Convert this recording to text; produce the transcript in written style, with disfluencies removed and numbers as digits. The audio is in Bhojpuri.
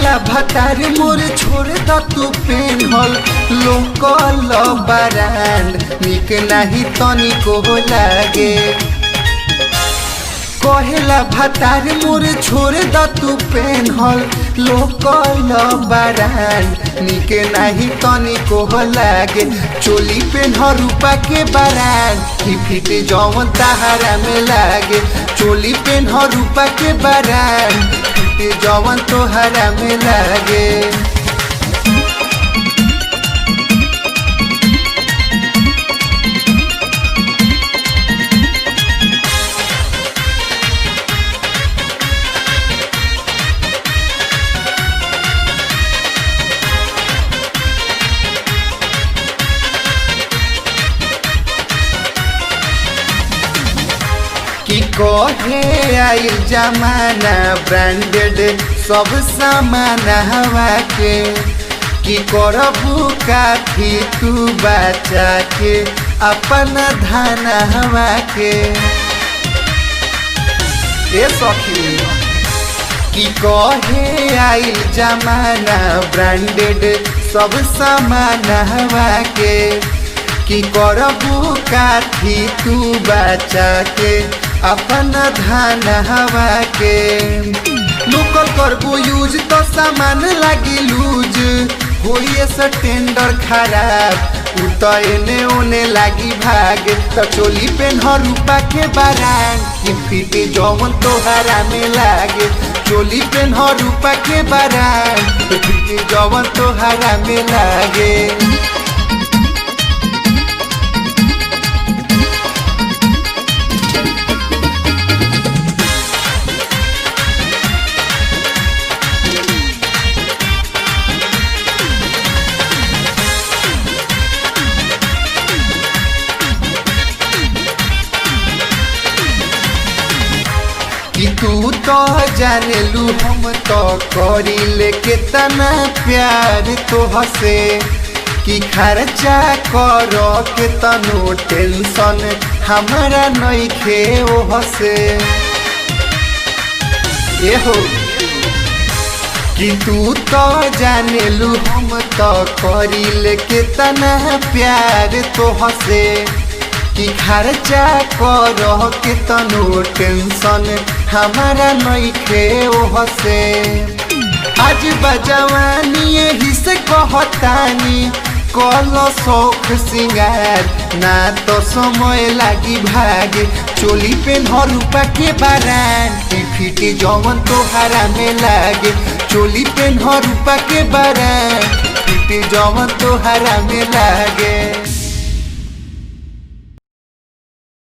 कहेला भतार मोर छोड़ द तू पेन्हल लोकल ब्रांड निक नाही तनिको लागे। कहेला भतार मोर छोड़ द तू पेन्हल लोकल ब्रांड निक नाही तनिको लागे। चोली पेन्ह रूपा के ब्रांड की फिट जवन तहारा में लागे। चोली पेन्ह रूपा के ब्रांड फिट जवन तोहरा में लागे। कि कहे आइल जमाना ब्रांडेड सब सामान हवा के, कि करबू काफी तू बचा के अपन धान हवा के। ए सखी कि कहे आइल जमाना ब्रांडेड सब सामान हवा के, कि करबू काथी तू बचा के अपन धान हवा के। लोकल करबू यूज तो सामान लागी लूज, होइए से टेंडर खराब उ तो एने ओने लागी भागे। तो चोली पेन्ह रूपा के ब्रांड की फिट जवन तोहरा में लागे। चोली पेन्ह रूपा के ब्रांड फिट जवन तोहरा में लागे। कि तू तो जानेलू हम तो करीले केतना प्यार तो हसे, कि खर्चा कर के तनो टेंशन हमारा नइखे ओ हसे। ए हो कि तू तो जानेलू हम तो करीले केतना प्यार तो हसे, कि खर्चा कर के तनो टेंशन हमारा नइखे ओ हसे। आज बजवानी यही से कहतानी कल शौख सिंगार ना तो समय लागी भागे। चोली पेन्ह रूपा के ब्रांड की फिट जवन तोहरा में लागे। चोली पेन्ह रूपा के ब्रांड फिट जवन तोहरा में लागे।